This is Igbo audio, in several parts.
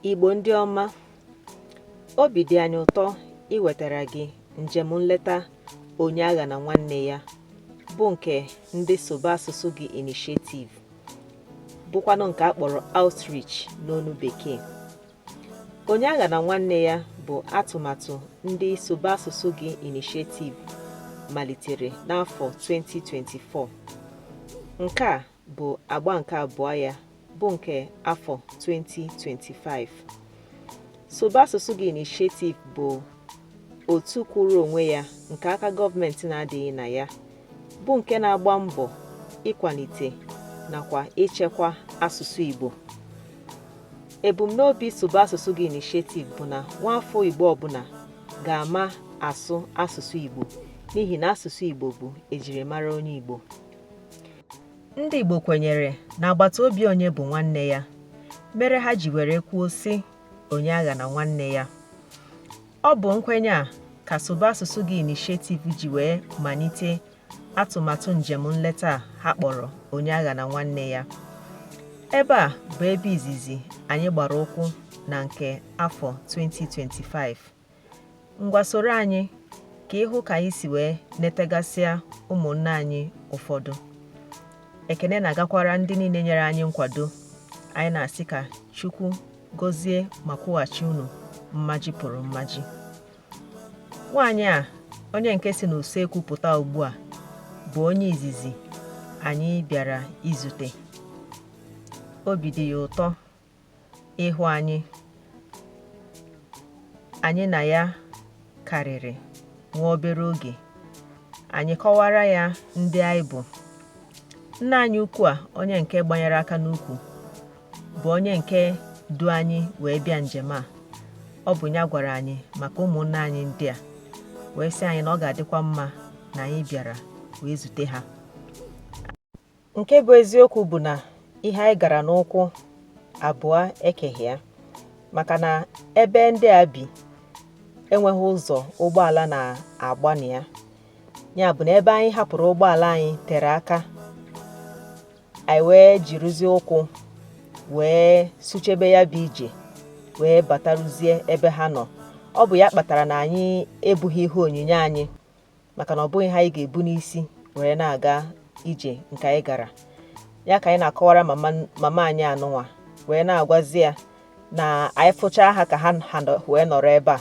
Igbo ndị ọma, obi dị anyị ụtọ iwetara gị njem nleta Onye Aghana Nwanne Ya, bụ nke ndị Sụba Asụsụ Gị Initiative, bụkwanụ nke a kpọrọ Outreach n'onu Bekee. Onye Aghana Nwanne Ya bụ atụmatụ ndị Sụba Asụsụ Gị Initiative malitere n'afọ 2024. Nke a bụ agba nke abụọ ya, bụ nke afọ 2025. Sụba Asụsụ Gị Initiative bụ otu kwụrụ onwe ya nke aka gọọmenti na-adịghị na ya, bụ nke na-agba mbọ ịkwalite nakwa ichekwa asụsụ Igbo. Ebumnobi Sụba Asụsụ Gị Initiative bụ na nwaafọ Igbo ọbụla ga-ama asụ asụsụ Igbo, n'ihi na asụsụ Igbo bụ ejirimara onye Igbo. Ndị Igbo kwenyere na agbata obi onye bụ nwanne ya, mere ha ji were kwuo sị, onye aghana nwanne ya. Ọ bụ nkwenye a ka Sụba Asụsụ Gị Initiative ji wee malite atụmatụ njem nleta a ha kpọrọ Onye Aghana Nwanne Ya. Ebe a bụ ebe izizi anyị gbara ụkwụ na nke afọ 2025. Ngwa, soro anyị ka ịhụ ka anyị si wee netegasịa ụmụnne anyị ụfọdụ. Ekene na-agakwara ndị niile nyere anyị nkwado. Anyị na-asị ka Chukwu gọzie ma kwụghachi unu mmaji pụrụ mmaji. Nwaanyị a, onye nke si n'usekwu pụta ugbu a, bụ onye izizi anyị bịara izute. Obi dị ya ụtọ ịhụ anyị. Anyị na ya karịrị nwa obere oge. Anyị kọwara ya ndị anyị bụ. Nna anyị ukwu a, onye nke gbanyere aka n'ukwu, bụ onye nke du anyị wee bịa njem a. Ọ bụ ya gwara anyị maka ụmụnne anyị ndị a, wee sị anyị na ọ ga-adịkwa mma na anyị bịara wee zute ha. Nke bụ eziokwu bụ na ihe anyị gara n'ụkwụ abụọ ekeghị ya, maka na ebe ndị a bi enweghị ụzọ ụgbọala na-agba na ya. Ya bụ na ebe anyị hapụrụ ụgbọala anyị tere aka. Anyị wee jirizie ụkwụ wee sụchebe ya bụ ije wee bataruzie ebe ha nọ. Ọ bụ ya kpatara na anyị ebughị ihe onyinye anyị, maka na ọ bụghị ha anyị ga-ebu n'isi were na-aga ije nke anyị gara. Ya ka anyị na-akọwara mama anyị anụnwa, wee na-agwazi ya na anyị fụchaa ha ka ha wee nọrọ ebe a,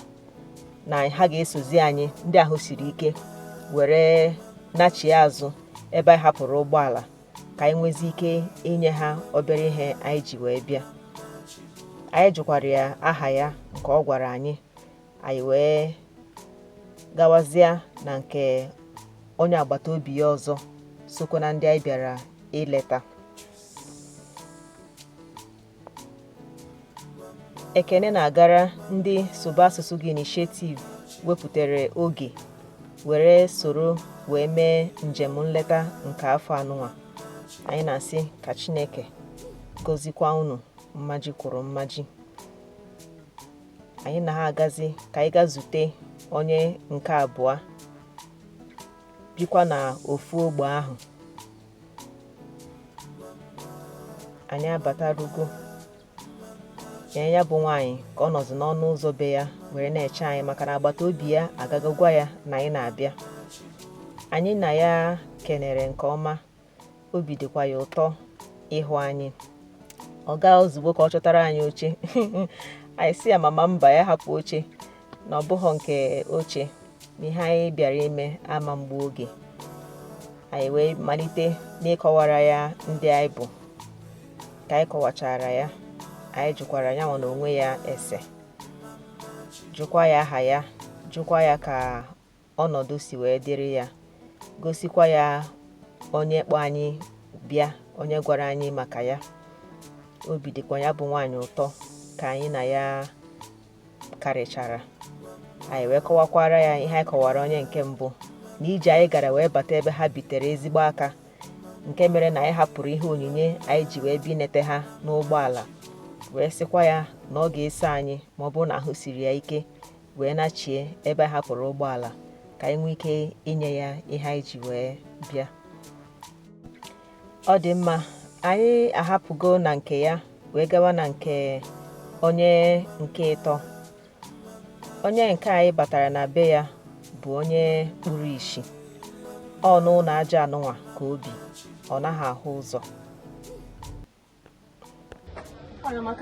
na ha ga-esozi anyị ndị ahụ siri ike were nachie azụ ebe anyị hapụrụ ụgbọala, ka anyị nwezi ike inye ha obere ihe anyị ji wee bịa. Anyị jụkwara ya aha ya, nke ọ gwara anyị. Anyị wee gawazịa na nke onye agbata obi ya ọzọ sokwa na ndị anyị bịara ileta. Ekene na-agara ndị Sụba Asụsụ Gị Initiative wepụtara oge were soro wee mee njem nleta nke afọ anụnwa. Anyị na-asị ka Chineke gọzikwa unu mmaji kwuru mmaji. Anyị na ha agazi ka anyị gaa zute onye nke abụọ bikwa na ofu ogbe ahụ. Anyị abatarugo nye ya bụ nwaanyị ka ọ nọzi n'ọnụ ụzọ be ya were na-eche anyị, maka na agbata obi ya agago gwa ya na anyị na-abịa. Anyị na ya kenere nke ọma. Obi dịkwa ya ụtọ ịhụ anyị. Ọ gaa ozugbo ka ọ chọtara anyị oche. Anyị sị ya, mama, mba, ya hapụ oche, na ọ bụghọ nke oche, na ihe anyị bịara ime ama mgbu oge. Anyị wee malite n'ịkọwara ya ndị anyị bụ. Ka anyị kọwachara ya, anyị jụkwara ya nwa na onwe ya ese, jụkwa ya aha ya, jụkwa ya ka ọnọdụ si wee dịrị ya, gosikwa ya onye kpọ anyị bịa, onye gwara anyị maka ya. Obi dịkwa ya bụ nwaanyị ụtọ ka anyị na ya karịchara. Anyị wee kọwakwara ya ihe anyị kọwara onye nke mbụ, na ije anyị gara wee bata ebe ha bitere ezigbo aka, nke mere na anyị hapụrụ ihe onyinye anyị ji wee bịa inete ha n'ụgbọala, wee sịkwa ya na ọ ga-eso anyị ma ọ bụrụ na ahụ siri ya ike wee nachie ebe anyị hapụrụ ụgbọala, ka anyị nwee ike inye ya ihe anyị ji wee bịa. Ọ dị mma, anyị ahapụgo na nke ya wee gawa na nke Onye nke ịtọ, onye nke anyị batara na be ya bụ onye kpuru ishi. Ọ n'ụlọ aja anụnwa ka o bi, ọ naghị ahụ ụzọ.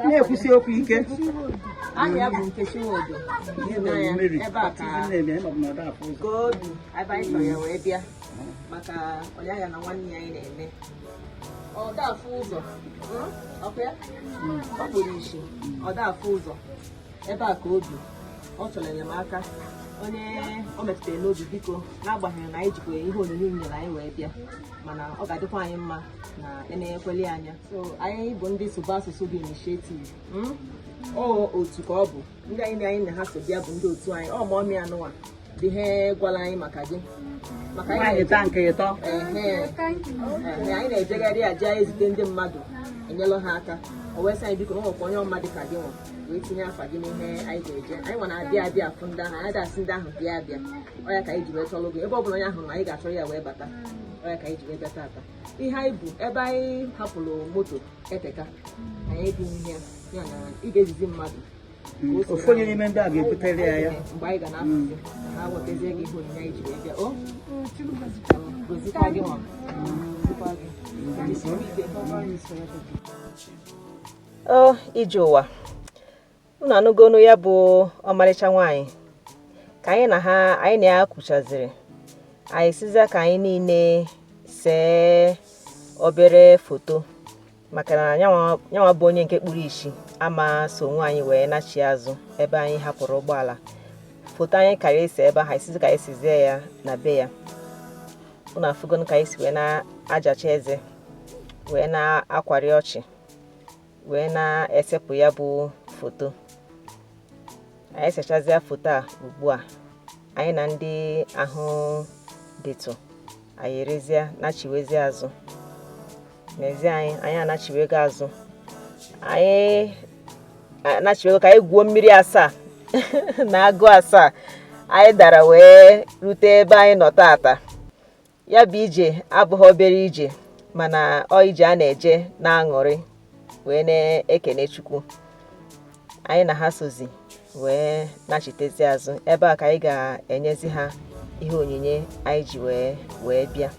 Na-ekwusi okwu ike. Aha ya bụ Nkechi Nwodo. Ebe a ka ka o bi, ebe anyị chọrọ ya wee bịa maka ọya ya na nwanne ya anyị na-eme. Ọ da afụ ụzọ, ọkwa ya? Ọ kpuru ishi, ọ da afụ ụzọ. Ebe a ka o bi, ọ chọrọ enyemaka. Onye o metụtara n'obi, biko, n'agbanyeghị na anyị jikwa ihe onyonyo nyere anyị wee bịa, mana ọ ga-adịkwa anyị mma na eneyekweli anya. So anyị bụ ndị Sụba Asụsụ Gị Initiative. Ọ otu ka ọ bụ, ndị anyị na ha so bịa bụ ndị otu anyị. Ọ ma ọmị anụnwa dị ihe gwara anyị maka gị, maka anyị Nwaanyị taa nke ịtọ. Ehe, anyị na-ejegharị aja ezite ndị mmadụ, enyelụ ha aka. O wee sị anyị biko, na ọ nwekwa onye ọma dị ka gị nwa, wee tinye afa gị n'ihe anyị ga-eje. Anyị nwa na-abịa abịa afụ ndị ahụ, anyị dasị ndị ahụ bịa abịa. Ọ ya ka anyị ji wee chọrọ gị. Ebe ọ bụla onye ahụ na anyị ga-achọrọ ya wee bata, ọ ya ka anyị ji wee bịa tata. Ihe anyị bụ, ebe anyị hapụrụ moto eteka, anyị ebunwu ya, ya na ị ga-ezizi mmadụ. Ofu onye n'ime ndị a ga-ebutere ya ya. Mgbe anyị ga na-apụzi, ha wetazie gị ihe onyinye anyị ji wee bịa. O gozikwa gị nwa, gozikwa gị. Jisikwa ike. O ije ụwa unu anụgonu ya bụ ọmarịcha nwaanyị ka anyị na ha, anyị na ya kwuchaziri, anyị sizia ka anyị niile see obere foto, maka na nyanwa bụ onye nke kpuru ishi ama so onwe anyị wee nachi azụ ebe anyị hapụrụ ụgbọala. Foto anyị kara ese ebe ahụ, anyị sizi ka anyị sizie ya na be ya. Unu afụgonu ka anyị si wee na-ajacha eze, wee na-akwari ọchị, wee na-esepụ ya bụ foto. Anyị sechazịa foto a ugbu a, anyị na ndị ahụ dịtụ, anyị erezie nachiwezie azụ. N'ezie anyị anachiwego azụ, anyị anachiwego ka anyị gwuo mmiri asaa na agụ asaa anyị dara wee rute ebe anyị nọ tata. Ya bụ ije abụghị obere ije, mana ọ ije a na-eje na-aṅụrị wee na-ekene Chukwu. Anyị na ha sozi wee nachitezi azụ. Ebe a ka anyị ga-enyezi ha ihe onyinye anyị ji wee bịa.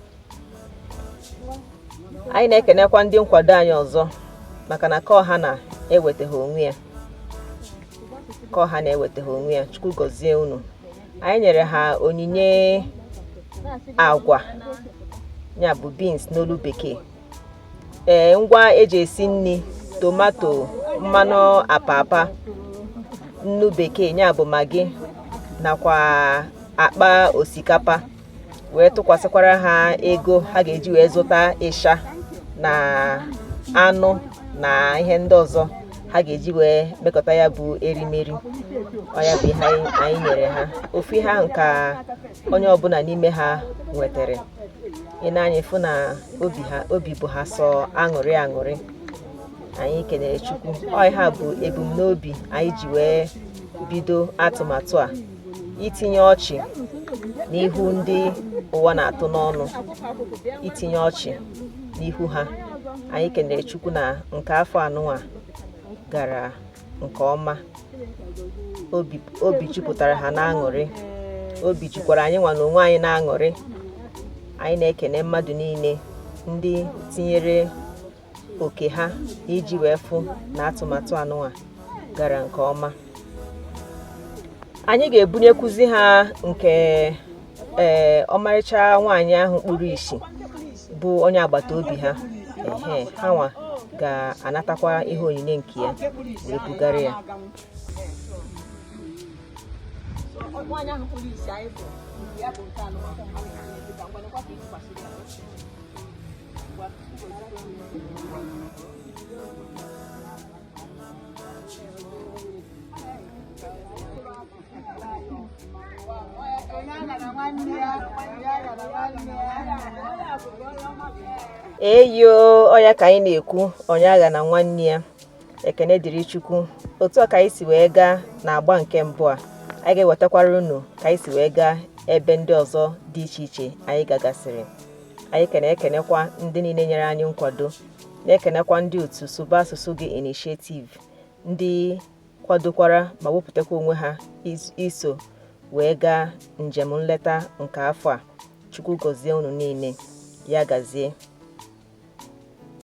Anyị na-ekenekwa ndị nkwado anyị ọzọ, maka na ka ọha na-ewetaghị onwe ya, ka ọha na-ewetaghị onwe ya. Chukwu gọzie unu. Anyị nyere ha onyinye agwa, ya bụ beans n'olu bekee, ee, ngwa eji esi nri, tomato, mmanụ apapa, nnu bekee ya bụ Maggi, nakwa akpa osikapa, wee tụkwasịkwara ha ego ha ga-eji wee zụta ịsha na anụ na ihe ndị ọzọ ha ga-eji wee mekọta ya bụ erimeri. Ọ ya bụ ihe anyị nyere ha. Ofu ihe ahụ ka onye ọbụla n'ime ha nwetara. Ị na-anya fụ na obi ha, obi bụ ha sọ aṅụrị aṅụrị. Anyị kenere Chukwu. Ọ ihe a bụ ebumnobi anyị ji wee bido atụmatụ a, itinye ọchị n'ihu ndị ụwa na-atụ n'ọnụ, itinye ọchị n'ihu ha. Anyị kenere Chukwu na nke afọ anụnwa gara nke ọma. Obi jupụtara ha n'aṅụrị, obi jukwara anyị nwa na onwe anyị n'aṅụrị. Anyị na-ekene mmadụ niile ndị tinyere oke ha iji wee fụ na atụmatụ anụnwa gara nke ọma. Anyị ga-ebunyekwuzi ha nke ee ọmarịcha nwaanyị ahụ kpuru ìsì bụ onye agbata obi ha. Ehe, ha nwa ga-anatakwa ihe onyinye nke ya wee bugara ya. Nwaanyị ahụ kpuru ìsì anyị bụ nke ya bụ nke anụnwa. Eyo, ọya ka anyị na-ekwu, onye agha na nwanne ya. Ekene dịrị Chukwu. Otu a ka anyị si wee gaa n'agba nke mbụ a. Anyị ga-ewetakwara unu ka anyị si wee gaa ebe ndị ọzọ dị iche iche anyị gagasịrị. Anyị kene ekenekwa ndị niile nyere anyị nkwado, na-ekenekwa ndị otu Sụba Asụsụ Gị Initiative, ndị Kwadokwara ma wepụtakwa onwe ha iso wee gaa njem nleta nke afọ a. Chukwu gọzie unu niile. Ya gazie.